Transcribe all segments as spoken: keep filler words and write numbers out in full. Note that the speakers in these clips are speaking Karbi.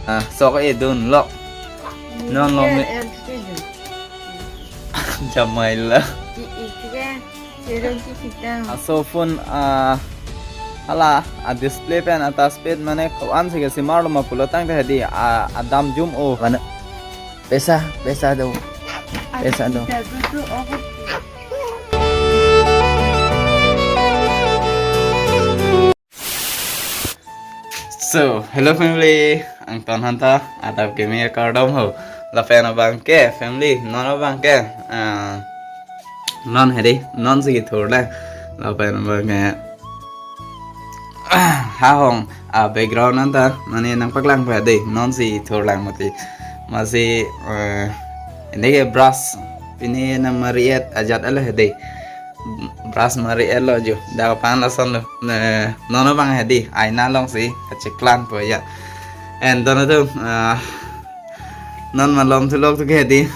Ah, sok e dun lok. Non long me. L K G. Jamai la. Ki ik ke, serong ki kita. Ah, so phone, ah, hala, a display pen a touchpad mane ko-an si ke simar lo ma pulo tangte hedi, ah, adam jum o. Mana? Pesa, pesa do. Pesa do. Kita tu tu, oh. So, hello family. Angton hanta, adap keme kardom ho. Lapen abang ke, family, non abang ke. Ah, non hedi, non si kithur le. Lapen abang ke. Ah, ha hong, ah, background anta, mane nangpaklang pa de, non si thur lang mati. Masi, eh, ini ke brush, ini nang mariet ajat alo hedi. Brush mariet lo jo, dak pan lason lo. Ne, non abang hedi, aina along si, kacheklang po ya. And dono tu, ah, non malom thulok tu ke hedi.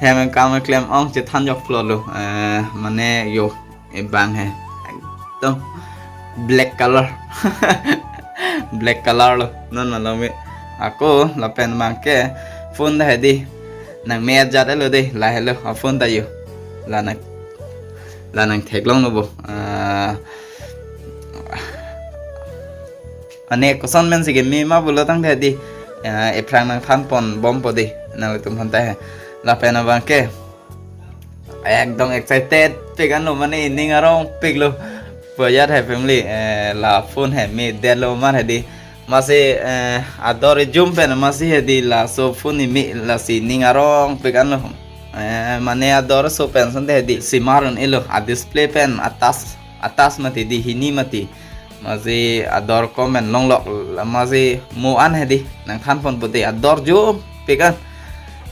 Hem kam klem ong chethan jok lo lo. Eh, mane yo, e bang he. Ekdom black color. Black color lo. Non malom e. Ako lapen abang ke phone ta hedi. Nang me ajat lo de, la helo, a phone ta yo. La nang, la nang theklong lo bo. Ah, ane koson men si ke me ma pulo tangte hedi. Ah, ephrang nangthan pon bom po de. Nangtum hanta he. Lapen abang ke. Ekdom excited pik anlo, mane ining arong pik lo. Boyat he family, eh, la phone he me det lo mar hedi. Masi, eh, ador jum pen masi hedi laso phone imi lasi ining arong pik anlo. Eh, mane ador so pen asonte hedi simar un-elo, a display pen a touch, a touch mati di hini mati. Masi ador comment longlok, masi mo an hedi nangthan pon pute ador jum pik an.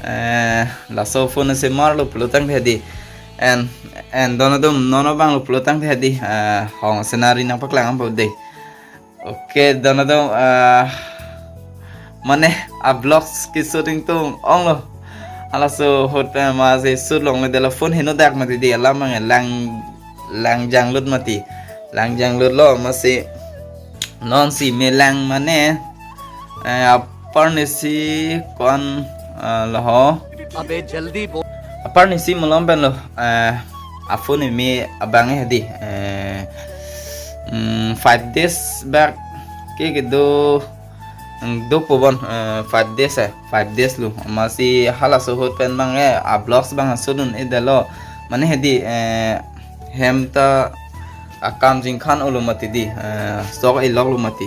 Eh, laso phone simar lo pulo tangte hedi. And, and dono dum non abang lo pulo tangte hedi. Eh, hong scenery nangpaklang am po de. Okay, dono dum, eh, mane a vlogs ke shooting tum ong lo. Halaso ahut, eh, masi shoot longle de la phone heno dak mati di alam mang lang, lang janglut mati. Lang janglut lo masi non si me lang mane, eh, apar nisi kon, eh, lo ho. Abe jaldi bol. Apar nisi malom pen lo, eh, a phone imi abang hedi, eh, mm, five days back ke kedo, mm, do po bon, eh, five days, eh, five days lo. Masi halaso ahut pen abang, eh, a vlogs abang shoot un-e det lo. Mane hedi, eh, hem ta akam jingkhan olo mati di, eh, sok ilok lo mati.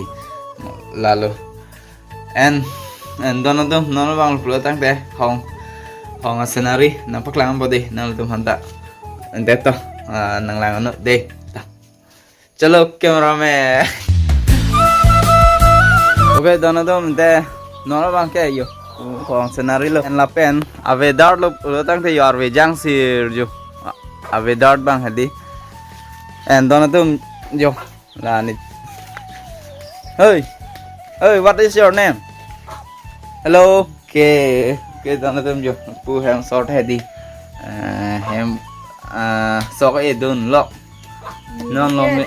Lalo. And, and dono dum non abang lo pulo tangte hong, hong a scenery nangpaklang po de nangtum hanta. And that to, ah, nanglang ano de. Ta. Chalo cameraman. Okay, dono dum te non abang ke yo. Hong scenery lo. And lapen a weather lo pulo tangte yo arve jang sir jo. A weather abang hedi. And dono dum jo. La ni. Hey. Hey, what is your name? Hello. Okay. Okay, dono dum jo. Pu hem short hedi. Eh, hem, ah, sok e dun lok. Non long me.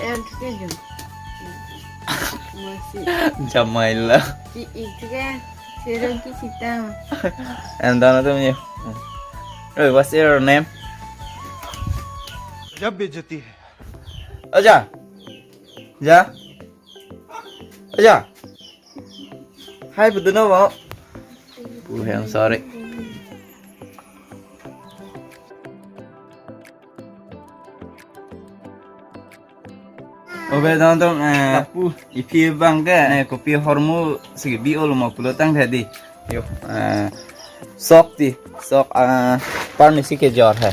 Masih. Jamai la. Ki ik ke, serong ki kita. And dono dum jo. Hey, what's your name? गजब बेइज्जती है। Aja. Ja. Aja. Hai, betul na, Bang? Uh, I'm sorry. Okay, dono dum, eh, pu, iphi abang ke, eh, kopi ahormu si bi olo ma pulo tangte hedi. Yo, eh, sok ti, sok, eh, apar nisi kejor he.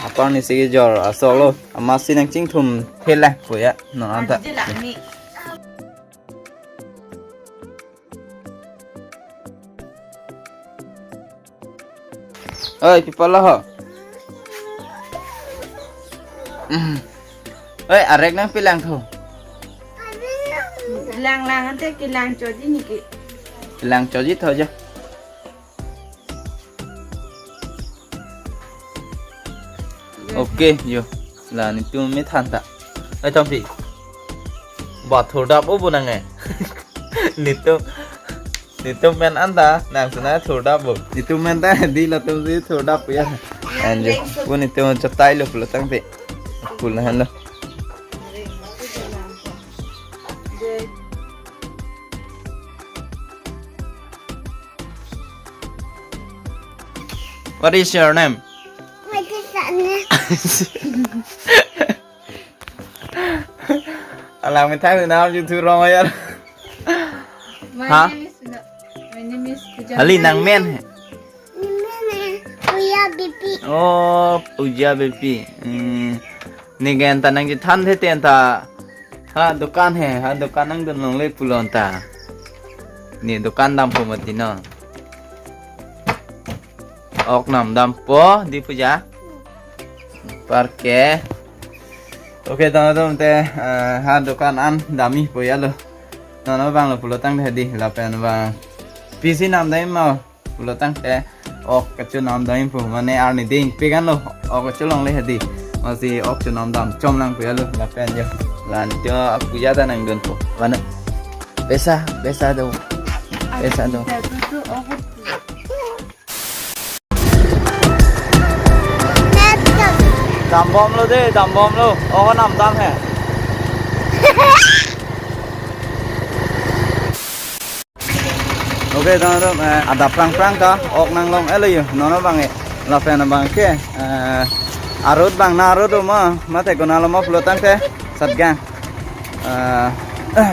Apar nisi kejor, ah, sok lo, ah, masi nangchingthum thela po ya, non anta. Oi, pi pulo ho. Mm. Oi, arek nangpi lang tho. Lang lang ante kelang choji niki. Lang choji tho ja. Okay, yo. La netum me than ta. Oi, thampi. Ba thurdap o bu nang e. Netum. Netum men anta, nang sena thurdap bo. Netum men ta di latum si thurdap ya. Anjo, pun netum chotai lo pulo tangte. Pulo han lo. What is your name? What is that name? Alang methang na YouTube rong ya. My Huh? name is no, my name is Puja. Hali nang men. Nang men, Puja Bipi. Oh, Puja Bipi. Hmm. Neli ke anta nangchethan the te anta. Ha dukan he, ha dukan nangdun longle pulo anta. Ne dukan dampo mati non. Ok namdampo di Puja. Parke. Oke, tong tong te, eh, ha dukan an damji po ya lo. Non abang lo pulo tangte di lapen abang. Pisi namdamji ma pulo tangte ok kacho namdamji po, mane arni dingpik an lo. Ok kacho longle hedi. Masi ok cho namdam chom lang po ya lo lapen yo. Lan cho Puja ta nangdunpo. Mana? Pesa, pesa do. Pesa do. Dambom lo de, dambom lo. Oh, namdam he. Oke, tong tong, eh, adap prang prang ta, ok nanglong elo yo, non abang e. Lapen abang ke, eh, arut abang na arut ma, mate kona lo ma pulo tangte, Satgang. Eh,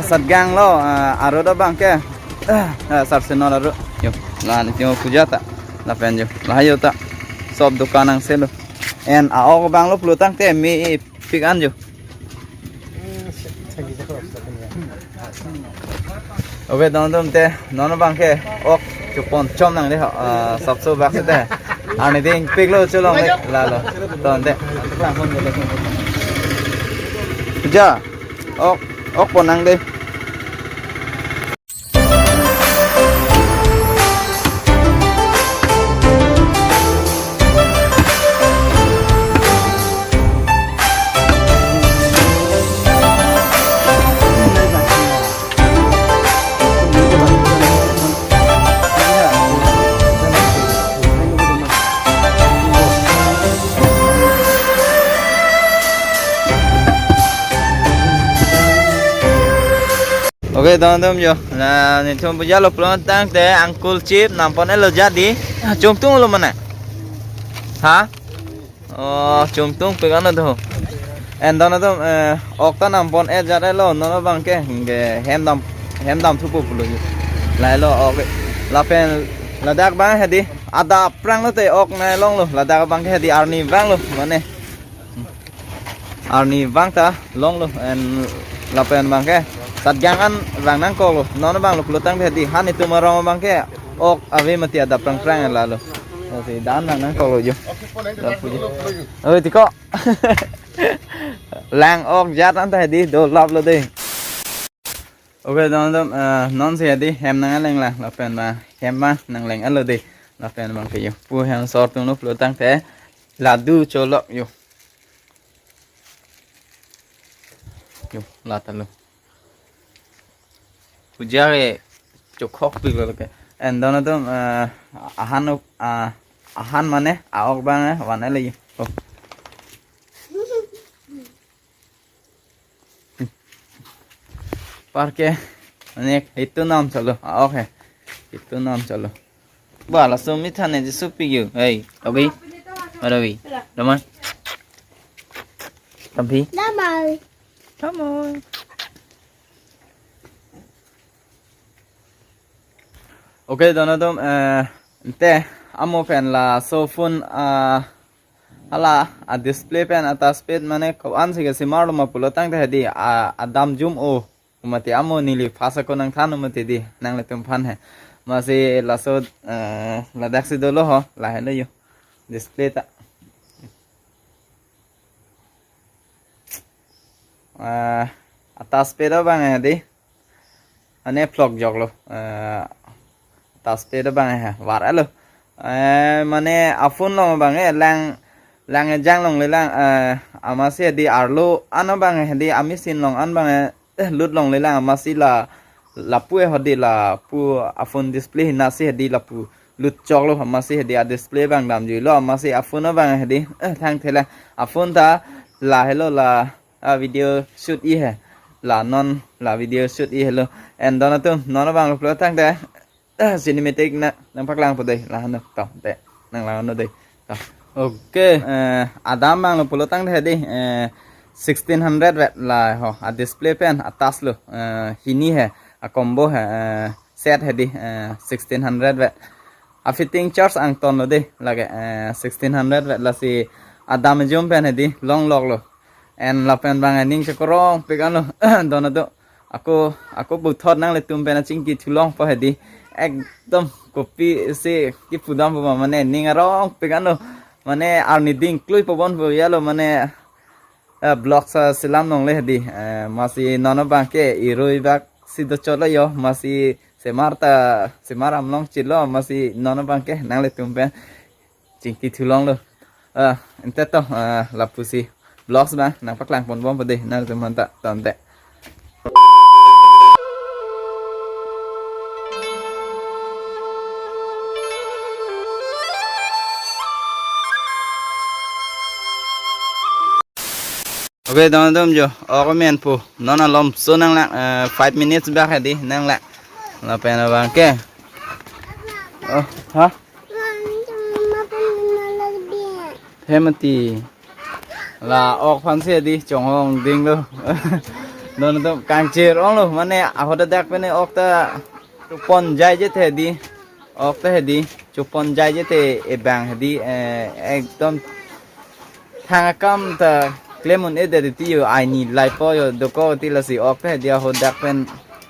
Satgang lo, eh, arut abang ke. Ah, ah, sarse non aro. Yo, la ni tio Puja ta. Lapen yo, la yo ta. Sob dukan angselo. En a-ok abang lo pulo tangte mepik an yo. Oke, tong tong te, non abang ke, ok, chupon chom nang de, ah, sapso bak te. Arni dingpik lo cho longle, la lo. Tong te. Puja, ok, ok pon nang de. Oke, tong tong yo. La netum Puja lo pulo tangte Uncle Chip nampon elo jadi. Ah, chungtung lo mana? Ha? Oh, chungtungpik an do. En tong tong, eh, ok ta nampon e jat elo, non abang ke, ke hem dam, hem dam thupo pulo yo. La lo ok. Lapen ladak abang hedi, adap prang lo te ok nalong lo. Ladak abang ke hedi arni abang lo, mane. Arni abang ta long lo, en lapen abang ke Satgang an abang nangkok lo, non abang lo pulo tangte di han itum arong abang ke ok ave mati adap prang prang la lo. Lasi dan nang nangkok lo yo. Lapu yo. Oi, tiko. Lang ok jat anta di do lap lo de. Oke, tong tong, eh, non si hedi hem nangleng lang lapen ma hem ma nangleng alo de. Lapen abang ke yo. Pu hem sor tung lo pulo tangte ladu cholok yo. Yo, la ta lo. Puja ke chokhokpik lo ke. En tong tong, eh, ahan, ah, ahan mane a-ok abang, eh, van elo yo. Oh. Parke, mane, itum nam chalo. Ah, okay. Itum nam chalo. Ba, laso methang ne Jisu pi yu. Hey, Ravi. Ravi. Damai. Tampi. Damai. Damai. Okay, tong tong, eh, te, amo pen laso phone, ah, hala, a display pen a touchpad mane ko-an si ke simar lo ma pulo tangte hedi, a, adam jum o, mati amo neli phasa ko nangthan mati di, nanglitum aphan he. Masi laso, eh, ladak si dolo ho, lahelo yo. Display ta. Eh, a touchpad abang hedi. Ane phlok jok lo. Eh, touchpad abang he, var alo. Eh, mane a phone along abang he, lang, lang ejang longle lang, eh, amatsi di arlo an abang he, di a machine along an abang he, eh, lut longle lang, amatsi la, Lapu e hedi lapu a-phone display hinasi hedi lapu lutchoklo, amatsi hedi a-display abang damjuilo, amatsi a-phone abang hedi, eh, thangthela a-phone ta la helo la, ah, video shoot-i he. La non la video shoot-i helo. And don atum, non abang lo pulo tangte, eh, cinematic na nangpaklangpo dei, la hano to, te, nanglang hano dei. To. Okay, eh, adam abang lo pulo tangte hedi, eh, sixteen hundred watt la ho, a-display pen a-touch lo, eh, hini he, a-combo he, eh, set hedi, eh, sixteen hundred watt. A-fitting charge angton lo dei, lake, eh, sixteen hundred watt lasi adam jum pen hedi longloklo. And lapen abang aning chekorong pik anlo, don atum. Ako, ako puthot nanglitum pen achingki thulongpo hedi. Ekdom kopisi kipudampo ma mane ning arong pik anlo. Mane arni ding kluipo bon po yalo mane, eh, vlog sa selam longle hedi. Eh, amatsi non abangke irui bak si dochotlo yo, amatsi semar ta, semar amlong chilo, amatsi non abangke nanglitum pen chingki thulonglo. Ah, ante to, ah, lapusi vlogs abang nangpaklangponbompo dei, nangtum manta tonte. Okay, don atum jo, ok menpo. Non alomso nanglang, eh, five minutes bak hedi nanglang. Lapen abangke. Oh, ha? Hem ati. La ok aphansi hedi chonghong dinglo. Don atum kangchir onglo, mane ahodak pen ok ta chopon jai je the hedi. Ok ta hedi chopon jai je the, ebang hedi, eh, ekdom thang akam ta klem un-e det ti yo, aini laipo yo dokok ti lasi ok ta hedi ahodak pen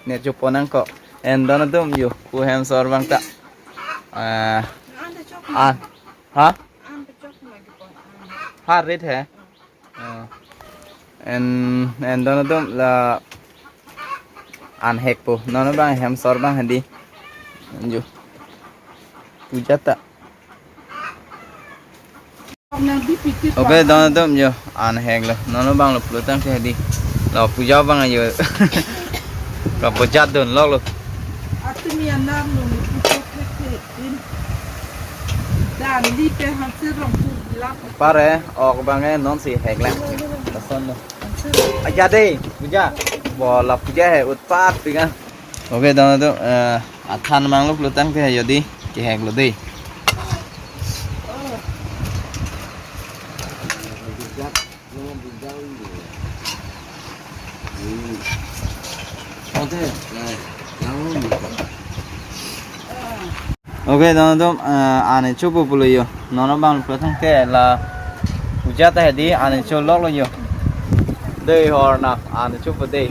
ne chopon nangkok. And don atum yo, pu hem sor abang ta. Ah, ah, ha? Ha, rit he. Ah. And, and don atum la an hekpo. Non abang hem sor abang hedi. Jo. Puja ta. Okay, don atum jo. An heklo. Non abang lo pulo tangte hedi. La puja abang jo. Ka puja dunloklo. Atum ya nam lo puja thek thek din. Dan li pe hamse rong tu lap. Pare, ok abangke nonsi heklang. Lason lo. Aja dei, puja. Bo la puja he utpat pika. Okay, don atum, eh, athan mang lo pulo tangte he jodi keheklo dei. Okay, don atum, eh, an chopo pulo yo. Non abang pulo tangte la puja ta hedi an choloklo yo. Dei hor na an chopo dei.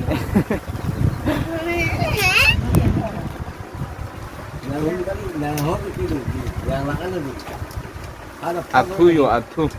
Athu yo, athu.